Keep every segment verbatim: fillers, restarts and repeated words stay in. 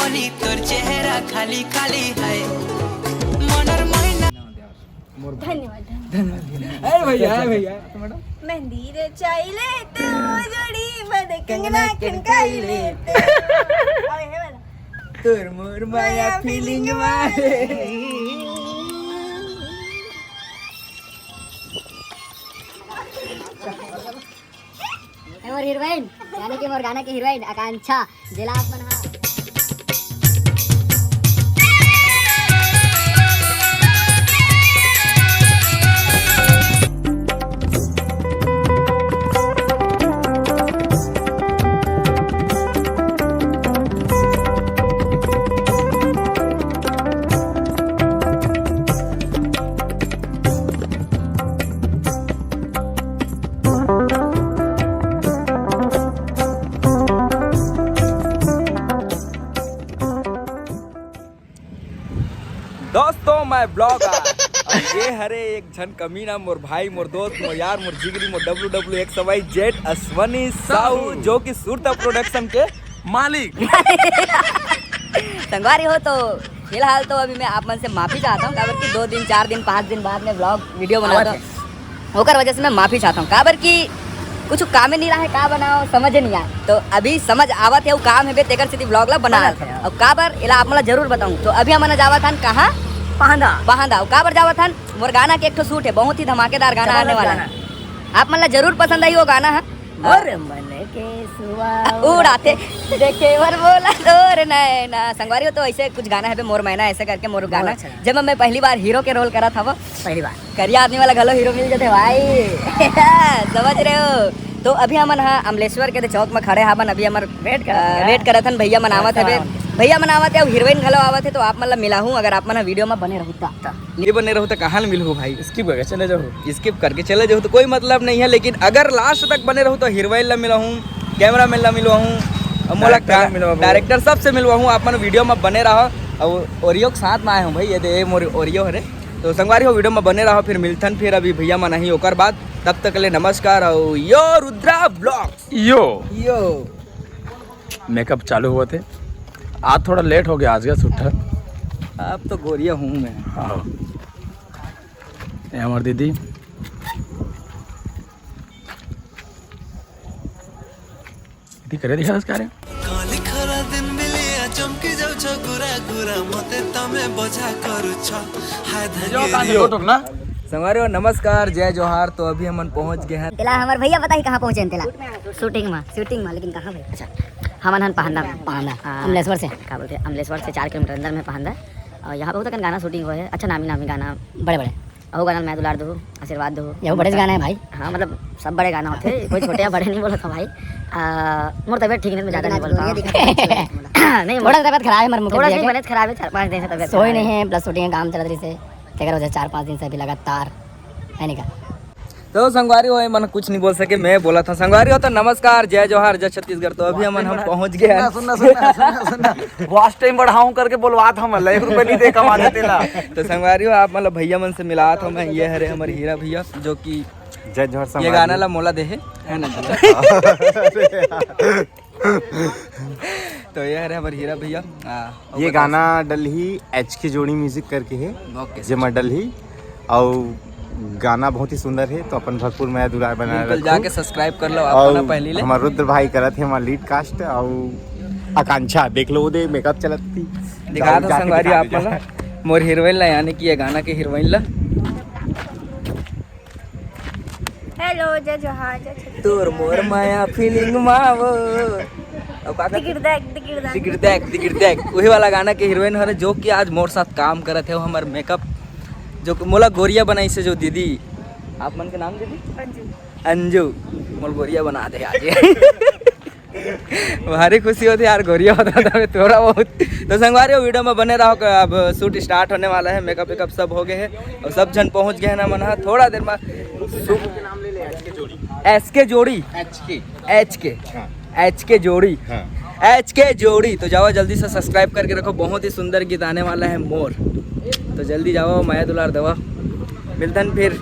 तोर चेहरा खाली खाली है। मनर महीना। धन्यवाद, धन्यवाद। अरे भैया, अरे भैया। मेहंदी रे चाइले तो जोड़ी बदे कंगना खनकाइले तो। अबे हे वाला। तोर मोर माया फीलिंग मारे। ए मोर हीरोइन, यानी कि मोर गाना के हीरोइन आकांक्षा, जेला आप मन हा। दोस्तों, मैं ब्लॉगर। अब ये हरे एक झन कमीना, मोर भाई, मोर दोस्त, मोर यार, मोर जिगरी, मोर W W X Y Z Ashwani Sahu, जो कि सुरता प्रोडक्शन के मालिक। संगवारी हो, तो फिलहाल तो अभी मैं आप मन से माफी चाहता हूँ, काबर कि दो दिन, चार दिन, पाँच दिन बाद में ब्लॉग वीडियो बनाता हूँ, ओकर वजह से मैं माफी चाहता हूँ, काबर कि कुछ काम नहीं रहा है, का बनाओ समझ नहीं आए। तो अभी समझ आवत है, वो काम है बे, तेकर सेती ब्लॉग ला बना बनात है। और काबर एला आप मन ला जरूर बताऊँ। तो अभी हमन जावत हन कहाँ? पहांदा। पहांदा। और काबर जावत हन? मोर गाना के एक ठो शूट है, बहुत ही धमाकेदार गाना आने वाला है। आप मन ला जरूर पसंद आई वो गाना है। मोर मन के सुआ उड़ाते, देखे बर बोला तोर नैना। संगवारी हो, तो ऐसे कुछ गाना है बे, मोर मैना, ऐसे करके मोर गाना, अच्छा। जब मैं पहली बार हीरो के रोल करत हव, पहली बार करिया आदमी वाला घलो हीरो मिल जथे भाई। समझ रहे हो? तो अभी हमन हा अमलेश्वर के दे चौक में खड़े हावन। अभी हमर वेट करत अ, हन। वेट करत हन, भैया मन आवत हवे। भैया मन आवत है, हीरोइन घलो आवत है, तो आप मन ला मिलाहूँ, अगर आप मन हा वीडियो में बने रहू ता। ये बने रहू तो कहाँ मिलहू भाई? स्किप करके चले जाओ। स्किप करके चले जाओ तो कोई मतलब नहीं है, लेकिन अगर लास्ट तक बने रहू तो हीरोइन ला मिलाहूँ, कैमरा मैन ला मिलवाहूँ, और मोला डायरेक्टर ला मिलवाहूँ। डायरेक्टर सबसे मिलवाहूँ। आप मन वीडियो में बने रहो। और ओरियो के साथ में आए हूँ भाई, ये दे, ये मोर ओरियो हरे। तो संगवारी हो, वीडियो में बने रहो, फिर मिलथन फिर अभी भैया मन आही ओकर बाद। तब तक ले नमस्कार और यो रुद्रा ब्लॉग्स। यो। यो। मेकअप चालू हुआ थे। आज थोड़ा लेट हो गया, आज गया सुट्ठा। अब तो गोरिया हूँ मैं। हाँ। ये हमारी दीदी। दीदी करे दिखा इसका रे। काली खरा दिन बिलिया चमकी जाऊ छ गोरा गोरा, मते तमे बजा करू छ। हाय धनी रियो। संगवारी हो, नमस्कार, जय जोहार। तो अभी हमन पहुंच गए हैं। तेला हमर भैया पता ही कहाँ पहुंचे हैं तेला? शूटिंग में। शूटिंग में, लेकिन कहाँ भाई? अच्छा, हमन हन पहांदा। पहांदा। हाँ। अमलेश्वर से। का बोलते हैं, अमलेश्वर से चार किलोमीटर अंदर में पहांदा। और यहाँ बहुत अकन गाना शूटिंग हुआ है, अच्छा नामी नामी गाना। बड़े बड़े। अहू गाना ल मैं दुलार दहू, आशीर्वाद दहू। ये बड़े गाना है भाई। हाँ, मतलब सब बड़े गाना होते हैं, कोई छोटे या बड़े नहीं बोला था भाई। आ, मोर तबीयत ठीक नहीं, मैं ज़्यादा नहीं बोलता हूँ। नहीं, थोड़ा तबीयत खराब है, मर मुके थोड़ा नहीं, बने खराब है, चार पाँच दिन से तबीयत सोई खराब नहीं है। है, प्लस शूटिंग काम चलत रही से, तेकर वजह चार पाँच दिन से अभी लगातार है नहीं का। तो संगवारी हो, मन कुछ नहीं बोल सके, मैं बोला था। संगवारी हो तो नमस्कार, जय जोहार, जय छत्तीसगढ़। तो अभी हमन हम पहुंच गए हैं। सुनना, सुनना, सुनना, सुनना। वॉच टाइम बढ़ाऊं करके बोलवात हम, एक रुपए नहीं दे कमा देते ला। तो संगवारी हो, आप मतलब भैया मन से मिलात हो मैं, ये हरे हमर हीरा भैया, जो कि जय जोहार ये संगवारी गाना हो। ला मोला दे है, है ना जी? तो ये हरे हमर हीरा भैया। हाँ, ये ओकर गाना डलही एच के जोड़ी म्यूजिक करके है, ओके। जेमा डलही अउ गाना बहुत ही सुंदर है, तो अपन भरपूर मया दुलार बनाए बिल्कुल, रखू। जाके सब्सक्राइब कर लो आप अउ ना पहली ले। हमार रुद्र भाई करत है हमार लीड कास्ट अउ आकांक्षा, देख लो वो दे मेकअप चलत थी। दिखा जाओ, दो जाके संगवारी दिखा आप दो, मन ला, मोर हीरोइन ला, यानी कि ये गाना के हीरोइन ला। हेलो, जय जोहार, जय छत्तीसगढ़। तोर मोर माया फीलिंग मा वो। अब का कर- दिगिर देख, दिगिर देख। दिगिर देख, दिगिर देख। वही वाला गाना के हीरोइन हरे, जो कि आज मोर साथ काम करत है, वो हमर मेकअप, जो कि मोला गोरिया बनाई से जो दीदी, आप मन के नाम दीदी? अंजू। अंजू, मोला गोरिया बना दे आज। भारी खुशी होती यार, गोरिया होता था मैं थोड़ा बहुत। तो संगवारी हो, वीडियो में बने रहो, अब शूट स्टार्ट होने वाला है, मेकअप वेकअप सब हो गए हैं और सब जन पहुंच गए हैं ना मन, हाँ, थोड़ा देर में। एस के जोड़ी, एच के। एच के। हाँ। एच के जोड़ी। हाँ। एच के जोड़ी। तो जाओ जल्दी से सब्सक्राइब करके रखो, बहुत ही सुंदर गीत आने वाला है मोर। तो जल्दी जाओ, मया दुलार दवा। मिलतन फिर,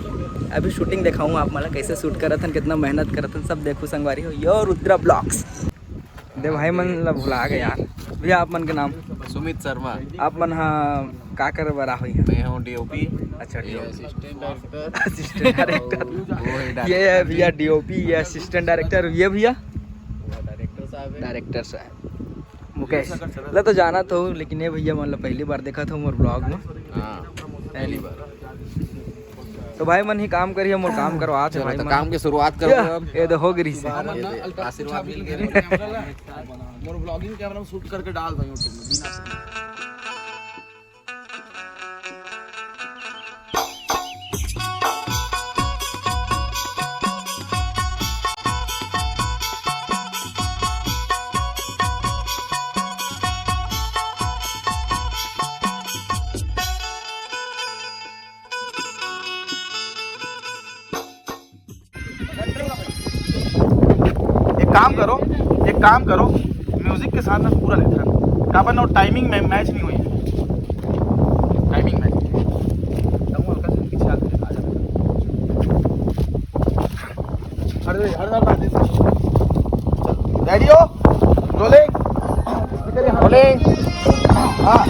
अभी शूटिंग दिखाऊँ आप मन ला, कैसे शूट करत हन, कितना मेहनत करत हन, सब देखो संगवारी हो, यो रुद्रा ब्लॉग्स। दे भाई मन ला भुला गए यार। भैया, आप मन के नाम? सुमित शर्मा। आप मन हा का करे बर आए हो यहाँ? मैं हूँ डीओपी। अच्छा, ये DOP. Assistant director. Assistant director. वो है ये है भैया डीओपी, ये असिस्टेंट डायरेक्टर, ये भैया वो डायरेक्टर साहब है। डायरेक्टर साहब मुकेश। ला तो जानत हो, लेकिन ये भैया मन ला पहली बार देखत हो मोर ब्लॉग में। हाँ, पहली बार। तो भाई मन ही काम करिए, मोर काम करवात हे चलो, भाई तो मन। काम की शुरुआत करो ये, अब। ये तो हो गई से। ये दे, आशीर्वाद मिल गया। मोर ब्लॉगिंग कैमरा में शूट करके डाल दो YouTube में, बिना एक काम करो, एक काम करो, म्यूजिक के साथ ना पूरा लेथन, काबर ना टाइमिंग में मैच नहीं हुई है। टाइमिंग में। अरे, हर बार बात है। रेडी हो? रोलिंग। रोलिंग। हाँ।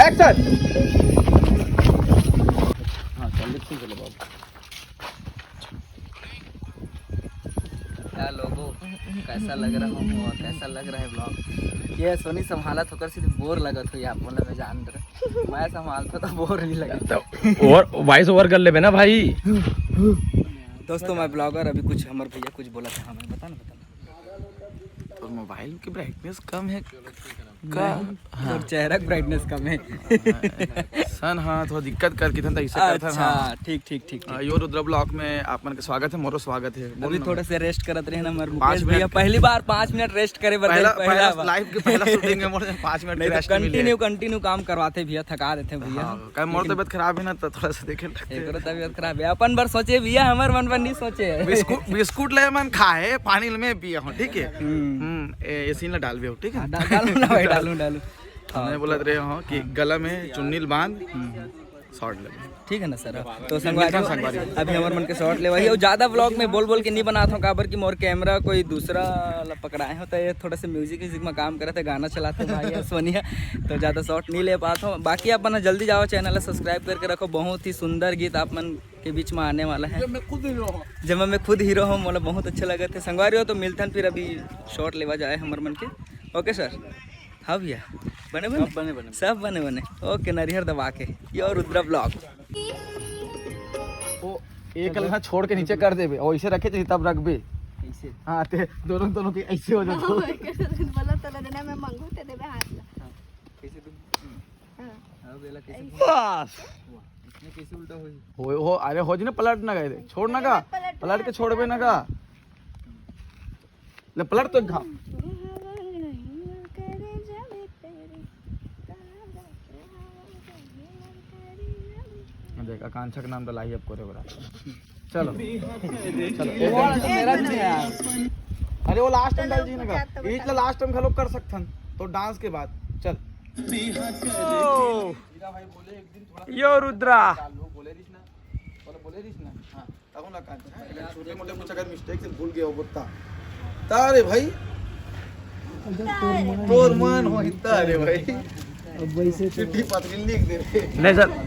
एक्शन। हाँ, चल, लिख के चलो बाबू। क्या लोगो, कैसा लग रहा हूँ और कैसा लग रहा है ब्लॉग? ये सोनी संभालत होकर सिर्फ बोर लगत हो, आप बोले मैं जान रहे, मैं संभालता तो बोर नहीं लगता। तो ओवर, वॉइस ओवर कर लेबे ना भाई। दोस्तों, मैं ब्लॉगर, अभी कुछ हमर भैया कुछ बोला था हमें, बता ना, बता ना। तो मोबाइल की ब्राइटनेस कम है का? नहीं, हाँ। तोर चेहरा के ब्राइटनेस कम है। सन, हाँ, थोड़ा दिक्कत कर किथन, त ऐसा करथन, अच्छा, हाँ। ठीक, ठीक, ठीक, ठीक। हाँ, यो रुद्रा ब्लॉग में आप मन के स्वागत है, मोरो स्वागत है। बोल अभी ना थोड़ा भाई। से रेस्ट करत रहे ना, हमारे पाँच मुकेश भैया, मिनट। पहली बार पाँच मिनट रेस्ट करे बर पहला, दे, पहला पहला बार। लाइव के पहला शूटिंग है, मोर पाँच मिनट नहीं तो रेस्ट के लिए। कंटिन्यू, कंटिन्यू काम करवाते भैया, थका देते भैया। हाँ, काहे मोर लेकिन तबीयत खराब है ना, तो थोड़ा सा देखे लगते हैं। एकरो तबीयत खराब है, अपन बर सोचे भैया, हमर मन बर नहीं सोचे। बिस्कुट, बिस्कुट ले मन खाए, पानी में पिए हो, ठीक है? हम्म। हम्म, ए, ए सीन ला डालबे हो, ठीक है? हाँ, डाल, डालू ना भाई, डालू, डालू। हमने हाँ, बोलत तो रहे हो कि हाँ। गला में चुन्नी ल बांध, हम्म, हम्म। शॉट ले। ठीक है ना सर? तो मिलता संगवारी, संगवारी। अभी हमर मन के शॉट लेवा ही। और ज्यादा व्लॉग में बोल बोल के नहीं बनात हूँ, काबर कि मोर कैमरा कोई दूसरा ला पकड़ाए हो, तो ये थोड़ा सा म्यूजिक व्यूजिक में काम करत है, गाना चलाते हैं भाई और सोनिया, तो ज्यादा शॉट नहीं ले पात हूँ। बाकी आप मन जल्दी जाओ, चैनल ला सब्सक्राइब करके रखो, बहुत ही सुंदर गीत आप मन के बीच में आने वाला है। जब मैं खुद हीरो हूँ। जब मैं खुद हीरो हूँ, मोला बहुत अच्छा लगत है। संगवारी हो, तो मिलथन फिर, अभी शॉट लेवा जाए हमर मन के। ओके सर। हाँ भैया, बने बने? सब बने बने। सब बने बने। ओके, नरिहर दबा के। यो रुद्रा ब्लॉग। वो एक लगा छोड़ के नीचे कर देबे, और इसे रखे चाहिए तब रखबे। ऐसे? हाँ, ते दोनों, दोनों के ऐसे हो जाते हो। बोला तो देना, मैं मांगू ते देबे हाथ ला। हाँ, कैसे तुम? हाँ। अब एला कैसे? बस। वाह, इसने कैसे उल्टा हुई? हो, हो, अरे हो जी ना, पलट ना गए रे, छोड़ ना का, पलट पलट के ना छोड़बे ना का। ले पलट तो खा। देख, आकांक्षा के नाम डलाई अब कोरियोग्राफर। चलो। चलो, एक वो बार तो मेरा नहीं है यार। अरे वो लास्ट टाइम डाल जी ना का। बीच ला लास्ट टाइम घलो कर सकथन। तो डांस के बाद। चल। ओ, यो रुद्रा। बोले रिस ना। बोले, बोले रिस ना। हाँ। तब ना काट, हाँ, छोटे मोटे कुछ अगर मिस्टेक से भूल गए हो बोलता। तारे भाई। तोर मन हो इतना रे भाई। अब वैसे तो चिट्ठी पत्री लिख दे। नहीं सर।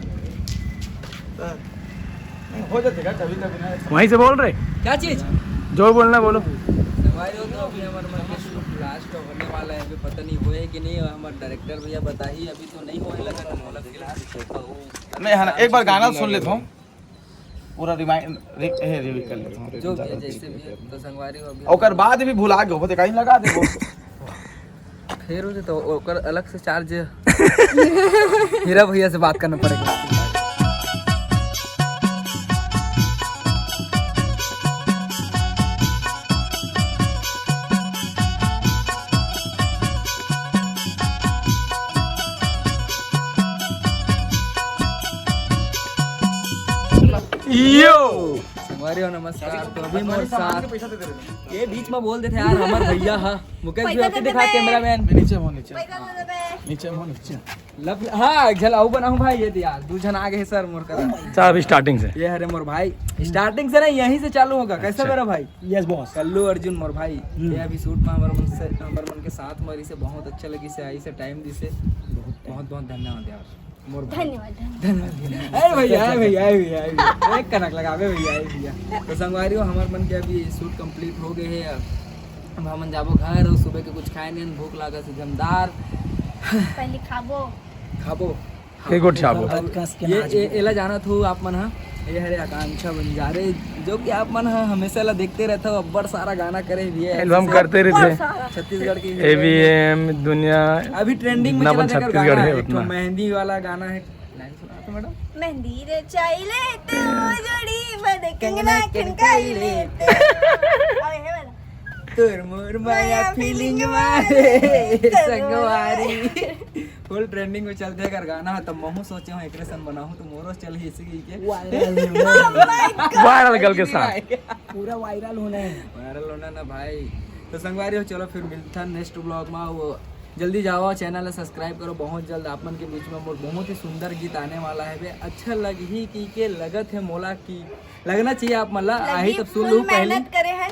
हाँ। नहीं, हो जाते का कभी कभी ना। वहीं से बोल रहे? क्या चीज? जो बोलना बोलो। भाई, वो तो अभी हमारे मन के शूट लास्ट होने वाला है, अभी पता नहीं हुए कि नहीं, हमारे डायरेक्टर भैया बता ही, अभी तो नहीं होने लगा, तो मतलब फिलहाल नहीं है ना, एक बार गाना सुन लेता हूँ। पूरा रिमाइंड, रि-, हे, रिवील कर लेता हूँ। जो भी है, जैसे भी है, तो संगवारी हो अभी। ओकर बाद भी भुला गए हो, तो कहीं लगा दे वो। फिर उसे तो ओकर अलग से चार्ज हीरा भैया से बात करना पड़ेगा। यो। अरे नमस्कार, तो अभी मोर साथ ये बीच में बोल देते यार, हमर भैया हा मुकेश भी होते दिखा, कैमरामैन। नीचे हो, नीचे। नीचे हो, नीचे। लब हाँ, एक झन अउ बनाऊं भाई, ये दे यार, दू झन आ गए सर मोर करा। अच्छा, अभी स्टार्टिंग से। ये हरे मोर भाई, स्टार्टिंग से नहीं, यहीं से चालू होगा। कैसा अच्छा। मेरा भाई? Yes boss. कल्लू अर्जुन मोर भाई, हम्म। ये अभी शूट में हमारे मन से, हमारे मन के साथ में रही से बहुत अच्छा लगी से आई से टाइम दी से बहुत बहुत धन्यवाद यार। मोर भाई। धन्यवाद, धन्यवाद। धन्यवाद। अरे भैया, अरे भैया, अरे भैया, अरे भैया। एक कनक लगावे भैया, अरे भैया। तो संगवारी हो, हमार मन के अभी शूट कंप्लीट हो गए है। अब हमन जाबो घर और सुबह के कुछ खाए नहीं, भूख लागा से जमदार। पहले खाबो। खाबो। के गोठ खाबो। अब कस के ये, नाच ये, एला जानत हो आप मन हा, ये हरे आकांक्षा बंजारे, जो कि आप मन हा हमेशा ला देखते रहता हो, अब्बड़ सारा गाना करे भी है। एल्बम जैसे करते रहते। बहुत सारा। छत्तीसगढ़ की एवीएम दुनिया अभी ट्रेंडिंग में जितना चला अपन था, छत्तीसगढ़ गाना है है, एक ठो उतना। मेहंदी वाला गाना है। लाइन सुना तो मैडम। मेहंदी रे चाइले तो जोड़ी बदे कंगना खनकाई ले। अबे हे वाला। तोर मोर माया फीलिंग मारे संगवारी। फुल ट्रेंडिंग में चलते अगर गाना है, तो महू सोचे हूँ एकरे सन बनाऊँ, तो मोरो चल ही इसी के। वायरल होना है। Oh my God। Viral girl के साथ। पूरा वायरल होना है। वायरल होना ना भाई। तो संगवारी हो, चलो फिर मिलता नेक्स्ट ब्लॉग में। वो जल्दी जाओ, चैनल ला सब्सक्राइब करो, बहुत जल्द आप मन के बीच में मोर बहुत ही सुंदर गीत आने वाला है बे। अच्छा लग ही की के लगत है मोला की लगना चाहिए आप मन ला। आही लगी तब सुन फुल लूँ पहले। मेहनत करे हैं।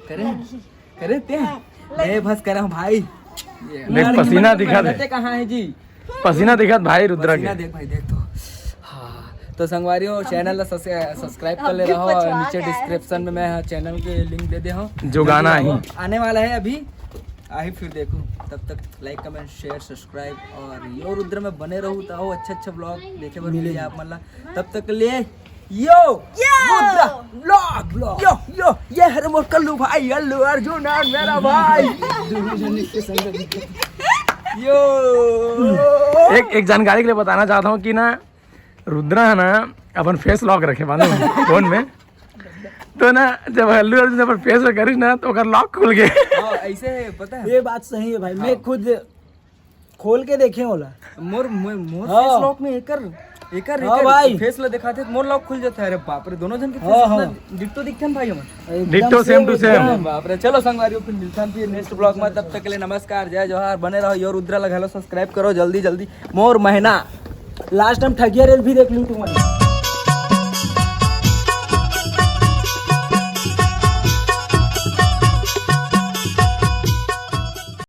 करे? लगी। करे ते? हाँ, मैं लगी। बस करा हूँ भाई। ये देख, पसीना दिखा दे। ते कहाँ है जी? पसीना दिखा भाई रुद्रा पसीना के। देख भाई, देख तो। हाँ, तो संगवारी हो, चैनल ला सब्स-, सब्सक्राइब कर ले अभी रहो कुछ और आ नीचे गया है। डिस्क्रिप्शन में मैं चैनल के लिंक दे दे हूँ। जो गाना जल्दी ही। आने वाला है अभी, आही फिर देखो। तब तक लाइक, कमेंट, शेयर, सब्सक्राइब और यो रुद्र में बने रहू, तो आओ अच्छा अच्छा ब्लॉग देखे बर मिले आप मन ला। तब तक ले yo yo! Rudra blog, blog. Yo, yo, ये हरे मोर कल्लू भाई, अल्लू अर्जुन और मेरा भाई। दोनों जन के संग। यो। एक, एक जानकारी के लिए बताना चाहता हूँ कि ना, रुद्रा है ना, अपन फेस लॉक रखे मालूम फोन में। तो ना, जब अल्लू अर्जुन अपन फेस लॉक करिस ना, तो ओकर लॉक खुल गए। हाँ, ऐसे है, पता है। ये बात सही है भाई, मैं हाँ। खुद खोल के देखे होला। मोर, मोर, मोर हाँ। फेस लॉक में एकर, एकर, हाँ एकर भाई। फेस ला दिखाते तो मोर लॉक खुल जाता है। अरे बाप रे, दोनों जन के फेस हाँ, इतना हाँ। डिट्टो दिखते हैं भाई हमन। एकदम डिट्टो, same to same। एकदम। बाप रे, चलो संगवारी हो, फिर मिलता है फिर नेक्स्ट ब्लॉग में। तब तक के लिए नमस्कार, जय जोहार, बने रहो। यो रुद्रा ला घलो सब्सक्राइब करो जल्दी जल्दी। मोर महीना। लास्ट टाइम ठगिया रेल भी देख लूँ तुम्हारी।